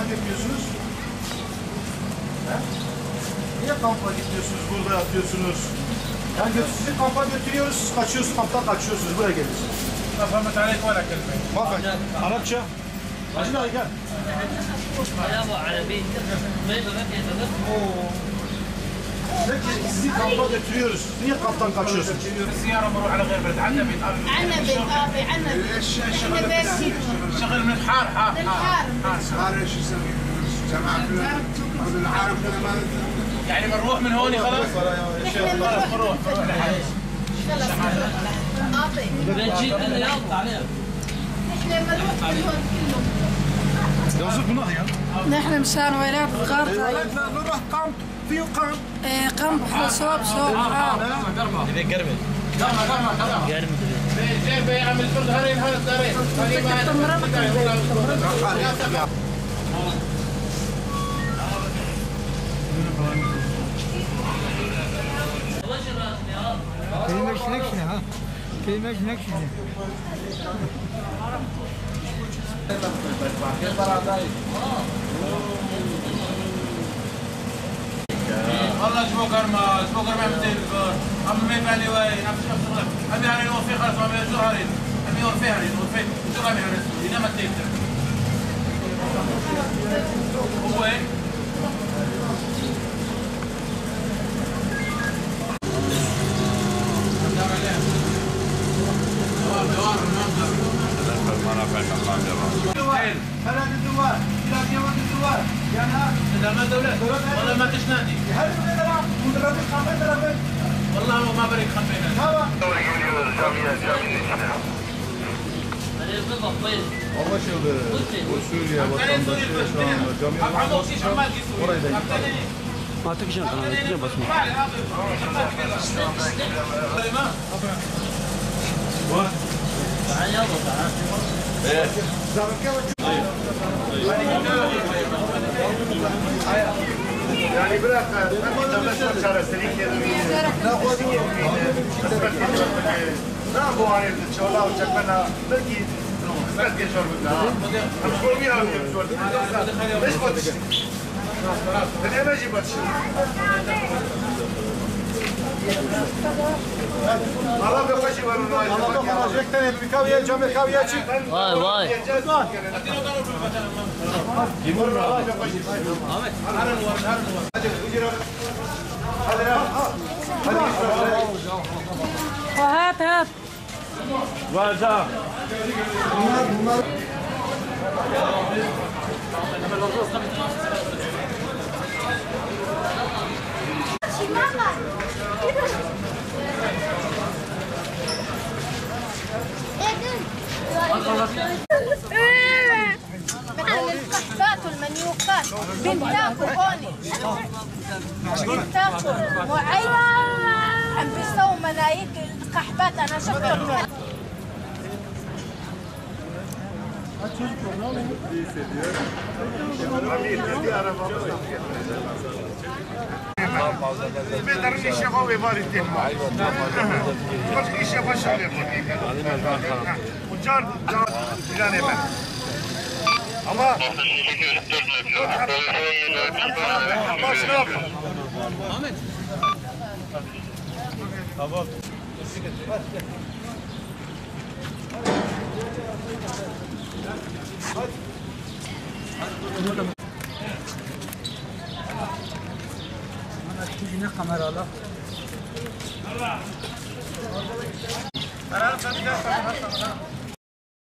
Gitmiyorsunuz? He? Niye kampa gitmiyorsunuz, burada yatıyorsunuz? Yani sizi kampa götürüyoruz, siz kaçıyorsunuz, kamptan kaçıyorsunuz, buraya geliyorsunuz. ما فهمت عليك ولا كلمة. ما فهمت. Arapça. Hacı dayı gel. Peki sizi kampa götürüyoruz. Niye kamptan kaçıyorsunuz? السيارة بروح على غير بلد، عنا بيت أبي. عنا بيت أبي، عنا بيت. الشغل شغل من الحار حار الحار. حار ايش يسوي؟ جماعة العرب يعني بنروح من هون خلاص؟ نحن بنروح خلص أبي. نحن بنروح من هون كله. نحن مشان ولاد صغار. نروح kamp, فيه kamp. ايه kamp صوب صوب. والله شبوكر ما شبوكر ما بتلفر عم ما يبالي وين عم شغل عم يعني وفي خلص عم يزهرين عم يوفي هرين وفي شو عم يهرس ما تقدر هو ايه والله ما تشنادي والله ما بريك خمينا. Anlaşıldı. Bu Suriye vatandaşı şu anda camiye orayı da Yani bırak, ne bu hani çoğla uçaklarına belki kısmet geçiyor burada. ليش بتشتري؟ ليه ما اجي بتشتري؟ Vay vay. هات هات. مثل القحبات والمنيوقات بنتاكو هون بنتاكو وعيت عم بيسووا منايك القحبات انا شفتهم. Ama baş ne yapalım? Ahmet. Tamam. Yine kameralar.